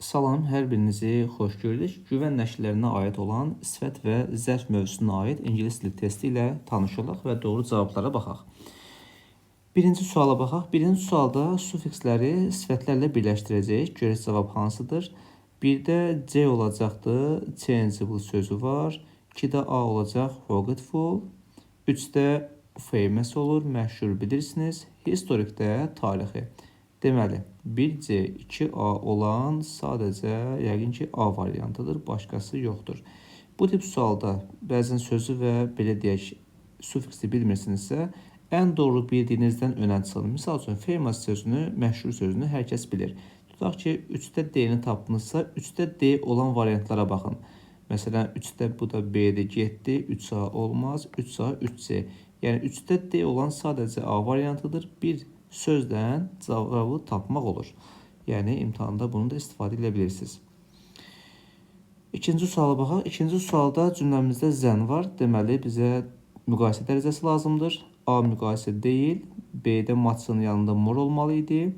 Salam, hər birinizi xoş gördük. Güvən nəşrlərinə aid olan sifət və zərf mövzusuna aid ingilis dili testi ilə tanış olaq və doğru cavablara baxaq. Birinci suala baxaq. Birinci sualda sufiksləri sifətlərlə birləşdirəcəyik. Görək cavab hansıdır? 1-də C olacaqdı, changeable sözü var. 2-də A olacaq, forgetful. 3-də famous olur, məşhur bilirsiniz. Historicdə tarixi. Deməli, 1C, 2A olan sadəcə yəqin ki A variantıdır, başqası yoxdur. Bu tip sualda bəzən sözü və belə deyək, sufiksi bilmirsinizsə, ən doğru bildiyinizdən önə çıxın. Misal üçün, famous sözünü, məşhur sözünü hər kəs bilir. Tutaq ki, 3-də D-ni tapdınızsa, 3-də D olan variantlara baxın. Məsələn, 3-də bu da B-dir, getdi, 3A olmaz, 3A, 3C. Yəni 3-də D olan sadəcə A variantıdır. Bir sözdən cavabı tapmaq olur. Yəni imtahanda bunu da istifadə edə bilirsiniz. İkinci suala baxaq. İkinci sualda cümləmizdə zən var. Deməli bizə müqayisə dərəcəsi lazımdır. A müqayisə deyil. B-də much'ın yanında more olmalı idi.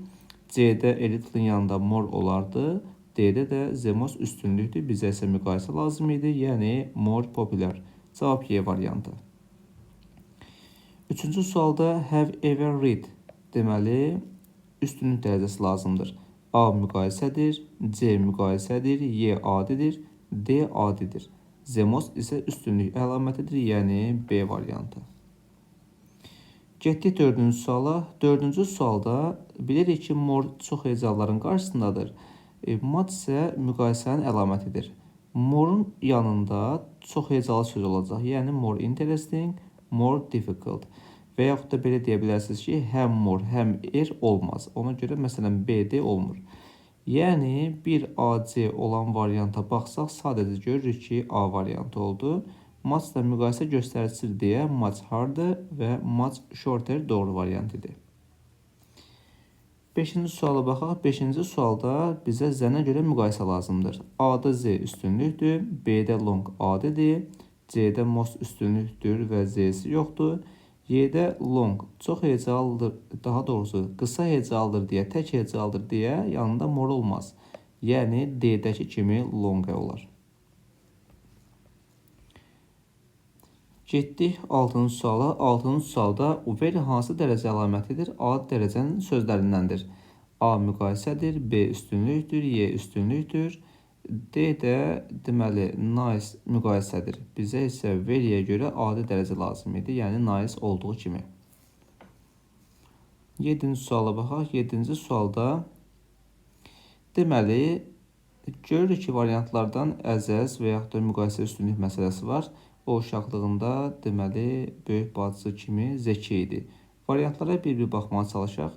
C-də a little'ın yanında more olardı. D-də də the most üstünlükdür. Bizə isə müqayisə lazım idi. Yəni more popular. Cavab Y variantı. Üçüncü sualda have ever read. Deməli, üstünlük dərəcəsi lazımdır. A müqayisədir, C müqayisədir, Y adidir, D adidir. The most isə üstünlük əlamətidir, yəni B variantı. Getdik dördüncü suala. Dördüncü sualda bilirik ki, more çox hecaların qarşısındadır. Much isə müqayisənin əlamətidir. More'un yanında çox hecalı söz olacaq. Yəni more interesting, more difficult. Və yaxud da belə deyə bilərsiniz ki, həm more, həm er olmaz. Ona görə məsələn B, D olmur. Yəni bir AC olan varianta baxsaq, sadəcə görürük ki, A variantı oldu. Much da müqayisə göstəricisidir deyə much harder və much shorter doğru variant idi. Beşinci suala baxaq. Beşinci sualda bizə than'a görə müqayisə lazımdır. A-da Z üstünlükdür, B-də long adidir, C-də most üstünlükdür və Z-si yoxdur. Y-də long çox hecalıdır, daha doğrusu qısa hecalıdır deyə, tək hecalıdır deyə yanında more olmaz. Yəni D-dəki kimi longer olar. Getdik 6-cı suala. 6-cı sualda very hansı dərəcə əlamətidir? A dərəcənin sözlərindəndir. A müqayisədir, B üstünlükdür, Y üstünlükdür. D də deməli nice müqayisədir. Bizə isə very'yə görə adi dərəcə lazım idi. Yəni nice olduğu kimi. 7-ci suala baxaq. 7-ci sualda deməli görürük ki, variantlardan əzəz və yaxud da müqayisə üstünlük məsələsi var. O uşaqlığında deməli böyük bacısı kimi zəki idi. Variantlara bir-bir baxmağa çalışaq.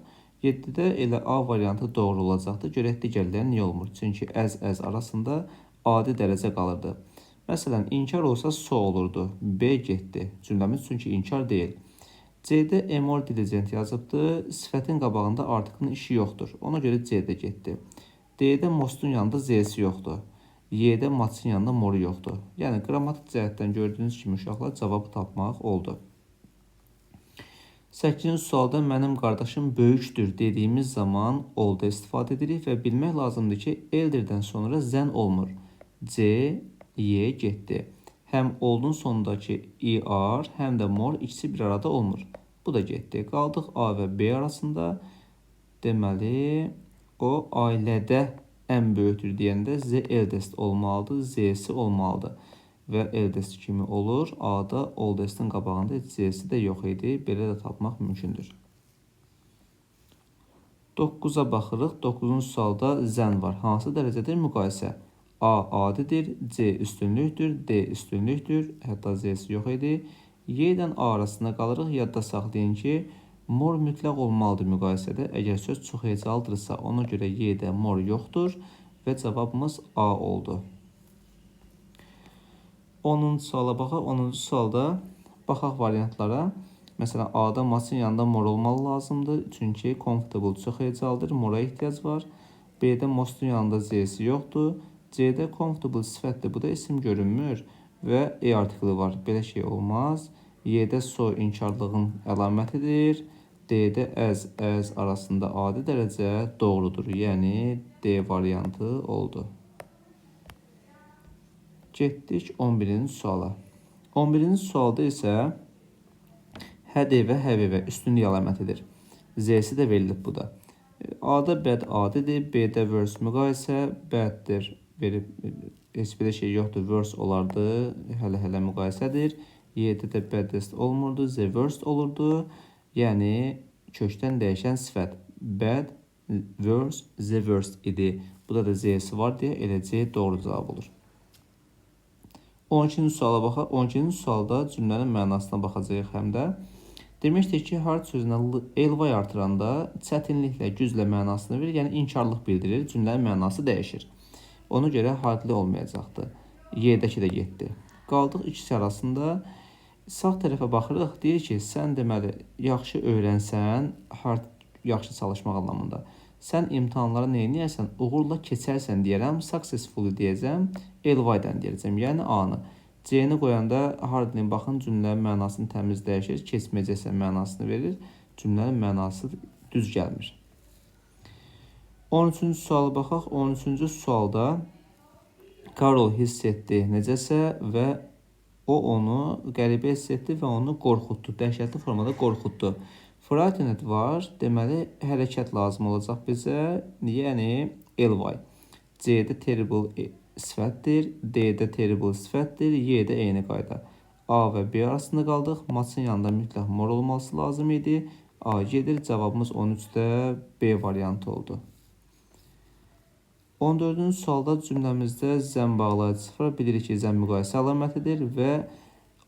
7-də elə A variantı doğru olacaqdır. Görək digərləri niyə olmur? Çünki əz-əz arasında adi dərəcə qalırdı. Məsələn, inkar olsa so olurdu. B getdi. Cümləmiz çünki inkar deyil. C-də more diligent yazıbdı. Sifətin qabağında artıqın işi yoxdur. Ona görə C-də getdi. D-də mostun yanında Z-si yoxdur. Y-də much'ın yanında more'u yoxdur. Yəni qrammatik cəhətdən gördüyünüz kimi uşaqlar cavabı tapmaq oldu. 8-ci sualda mənim qardaşım böyükdür dediyimiz zaman olda istifadə edirik və bilmək lazımdır ki, elderdən sonra zən olmur. C, Y getdi. Həm oldun sonundakı ER, həm də more ikisi bir arada olmur. Bu da getdi. Qaldıq A və B arasında. Deməli, o ailədə ən böyükdür deyəndə Z eldest olmalıdır, Z-si olmalıdır. Və eldest kimi olur. A-da oldest'in qabağında heç Z-si də yox idi. Belə də tapmaq mümkündür. 9-a baxırıq. 9-cu sualda zən var. Hansı dərəcədir müqayisə? A adidir, C üstünlükdür, D üstünlükdür. Hətta Z-si yox idi. Y ilə A arasında qalırıq. Yadda saxlayın ki, more mütləq olmalıdır müqayisədə. Əgər söz çox hecalıdırsa, ona görə Y-də more yoxdur və cavabımız A oldu. 10-cu suala baxaq. 10-cu sualda baxaq variantlara. Məsələn, A-da much'ın yanında more olmalı lazımdır. Çünki comfortable çox hecalıdır. More'a ehtiyac var. B-də most'un yanında Z-si yoxdur. C-də comfortable sifətdir. Bu da isim görünmür və E artikli var. Belə şey olmaz. Y-də so inkarlığın əlamətidir. D-də əz, əz arasında adi dərəcə doğrudur. Yəni D variantı oldu. Getdik 11-ci suala. 11-ci sualda isə həd və həv üstünlük əlamətidir. Z-si də verilib bu da. A-da bad adidir, B-də worse müqayisə, baddir verib heç bir şey yoxdur, worse olardı, hələ-hələ müqayisədir. Y-də də baddest olmurdu, the worst olurdu. Yəni kökdən dəyişən sifət bad, worse, the worst idi. Burada da Z-si var deyə elə C doğru cavab olur. 12-ci suala baxaq. 12-ci sualda cümlənin mənasına baxacağıq həm də. Demişdik ki, hard sözünə ly artıranda çətinliklə, güclə mənasını verir, yəni inkarlıq bildirir, cümlənin mənası dəyişir. Ona görə hardly olmayacaqdı. Y-dəki də getdi. Qaldıq ikisi arasında. Sağ tərəfə baxırıq, deyir ki, sən deməli yaxşı öyrənsən, hard yaxşı çalışmaq anlamında. Sən imtahanlara nə edərsən? Uğurla keçərsən deyərəm, successfully deyəcəm, ly-dən deyəcəm, yəni A-nı. C-ni qoyanda hardly baxın cümlənin mənasını təmiz dəyişir, keçməyəcəksən mənasını verir. Cümlənin mənası düz gəlmir. 13-cü suala baxaq. 13-cü sualda Karol hiss etdi necəsə və o onu qəribə hiss etdi və onu qorxutdu. Dəhşətli formada qorxutdu. Frightened var. Deməli, hərəkət lazım olacaq bizə. Yəni ly. C-də terrible sifətdir. D-də terrible sifətdir. Y-də eyni qayda. A və B arasında qaldıq. Much'ın yanında mütləq more olması lazım idi. A gedir. Cavabımız 13-də B variantı oldu. 14-cü sualda cümləmizdə than bağlayıcısı var. Bilirik ki, than müqayisə əlamətidir və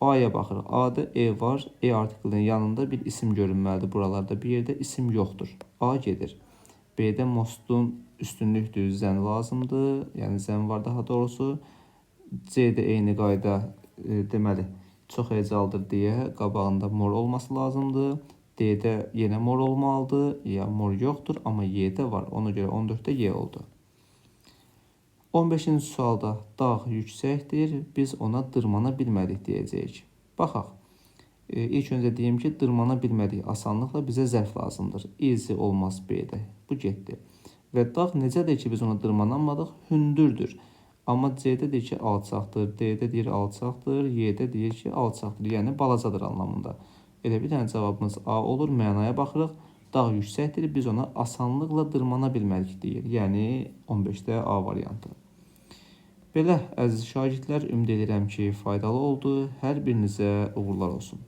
A-ya baxırıq. A-da E var. E artiklinin yanında bir isim görünməlidir. Buralarda bir yerdə isim yoxdur. A gedir. B-də most'un üstünlükdür, than lazımdır. Yəni than var daha doğrusu. C-də eyni qayda deməli çox hecalıdır deyə qabağında more olması lazımdır. D-də yenə more olmalıdır. Ya more yoxdur, amma Y-də var. Ona görə 14-də Y oldu. 15-ci sualda dağ yüksəkdir, biz ona dırmana bilmədik deyəcəyik. Baxaq. İlk öncə deyim ki, dırmana bilmədik asanlıqla bizə zərf lazımdır. Easy olmaz B-də. Bu getdi. Və dağ necədir ki, biz ona dırmanamadıq? Hündürdür. Amma C-də deyir ki, alçaqdır, D-də deyir alçaqdır, Y-də deyir ki, alçaqdır. Yəni balacadır anlamında. Elə bir dənə cavabımız A olur. Mənaya baxırıq. Dağ yüksəkdir, biz ona asanlıqla dırmana bilmədik deyir. Yəni 15-də A variantı. Belə, əziz şagirdlər, ümid edirəm ki, faydalı oldu. Hər birinizə uğurlar olsun.